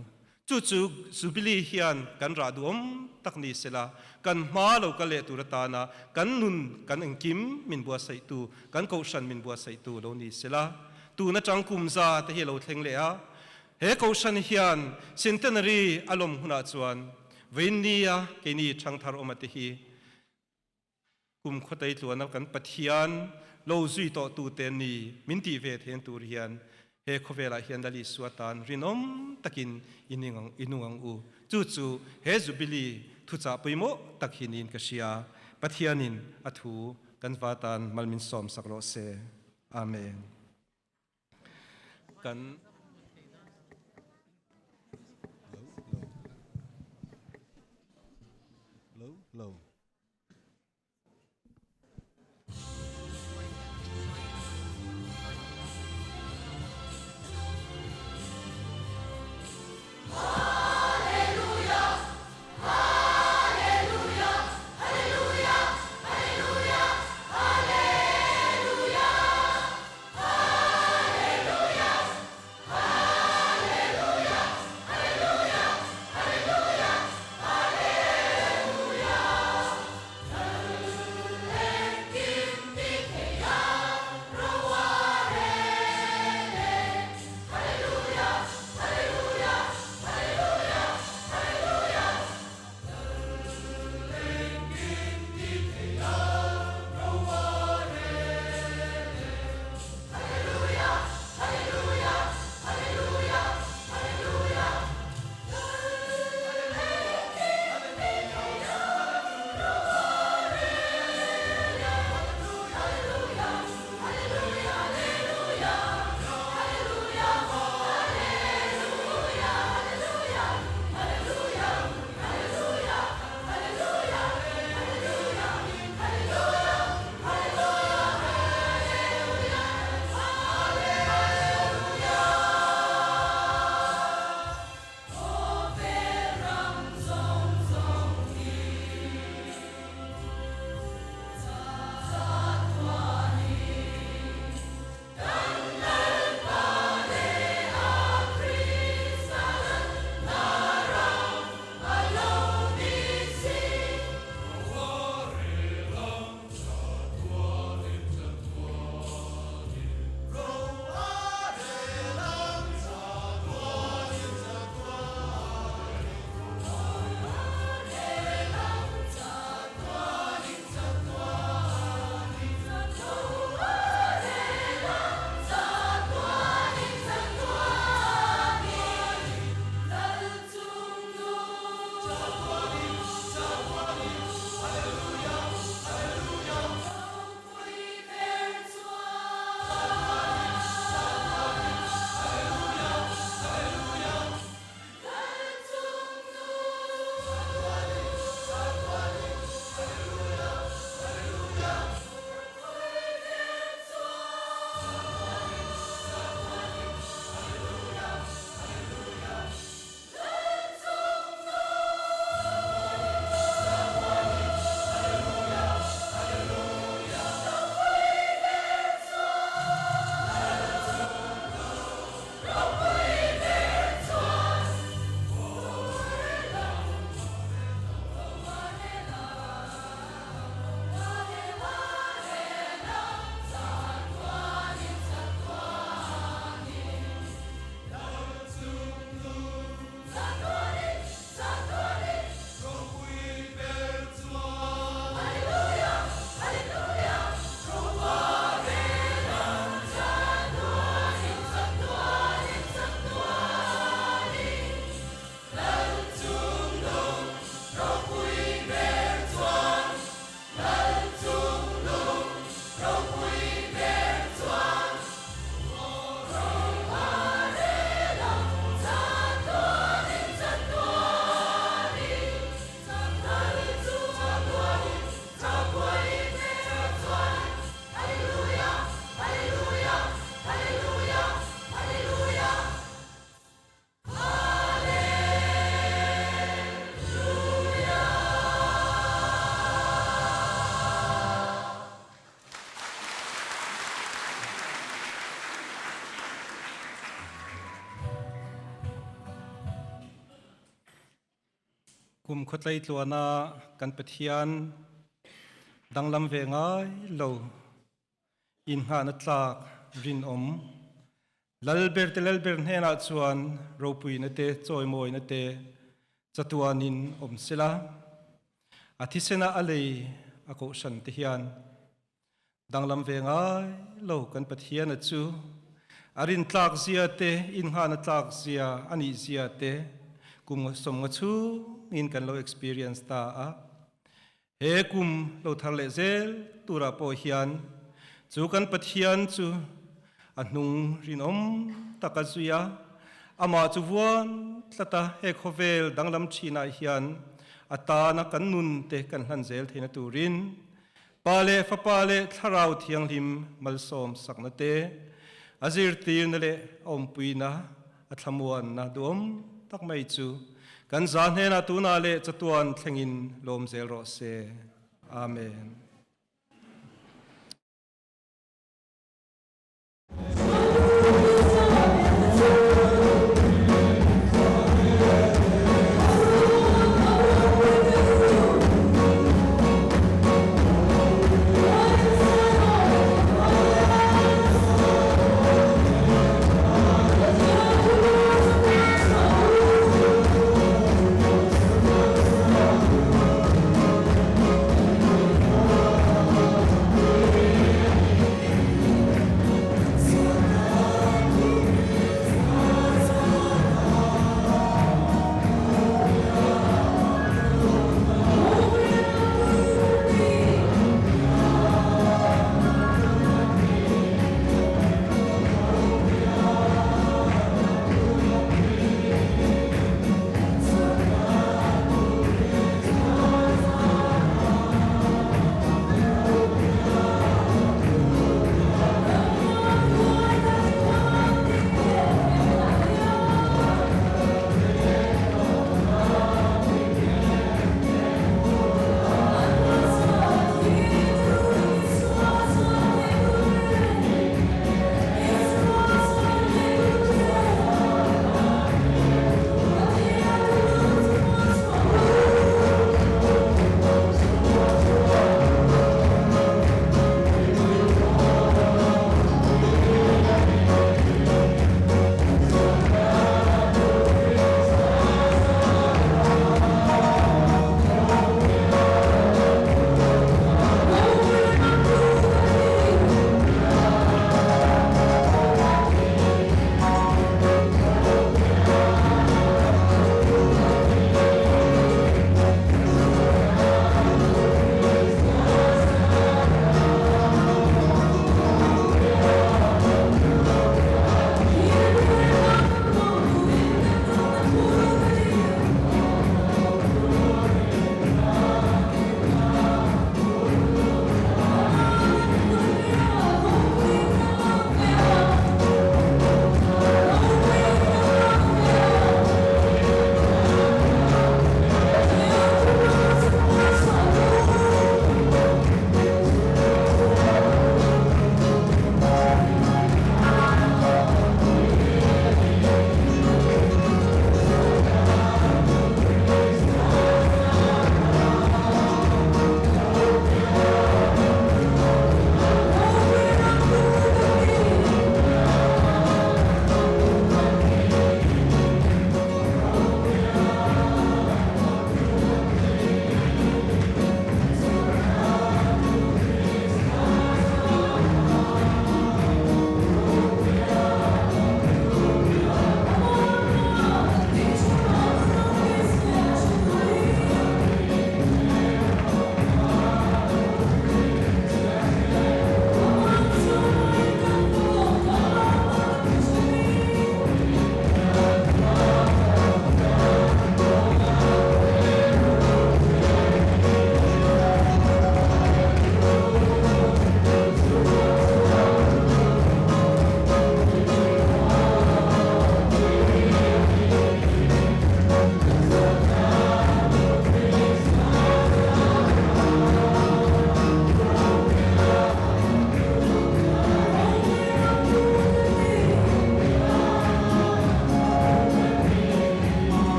Chu chu Jubilee hian kan rah duhawm tak ni sela, kan hma lo kal leh tur atana kan nun kan engkim min buatsaihtu, kan kohhran min buatsaihtu lo ni sela. Tun atang kum za te hi a lo thleng leh a, He kohhran hian centenary a lawm hunah chuan vawiinnia keini ṭhangthar awma te hi kum khawtei tluana kan Pathian lo zui tawhtute ni min tih ve thein tur hian he khawvelah hian Lal Isua tan rinawm takin i nung ang u. Chu chu he Jubilee thuchah pawimawh tak hi niin ka hria. Pathianin a thu kan va tan mal min sawmsak rawh se. Amen. Kan Lo, lo. Kum khawtlei tluana kan Pathian danglam ve ngai lo in nghahna tlak rinawm Lalber te Lalber hnenah chuan ropuina te chawimawina te chatuanin awm sela a thisena a lei a kohhran te hian Danglam ve ngai lo kan Pathian a chu a rin tlak zia te, innghahna tlak zia a nih zia te kum sawmnga chhungin kan lo experience ta a. He kum lo thar leh zel turah pawh hian chu kan Pathian chu a hnung rinawm tak a zui a, amah chu vuan tlat a, he khawvel danglam thinah hian a tana kan nun te kan hlan zel theihna turin Pa leh Fapa leh Thlarau Thianghlim malsawm sakna te, a zirtirna leh a awmpuina, a thlamuanna duhawm tak mai chu kan za hnenah tunah leh chatuan thlengin lawm zel rawh se. Amen.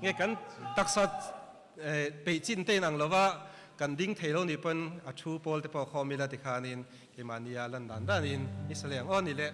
Nge kan taksa peih chin te inang lova kan ding thei lo nih pawn a thu pawl te pawh khawm ila tikhanin keimahnia lan dan danin i sa leng aw ni le.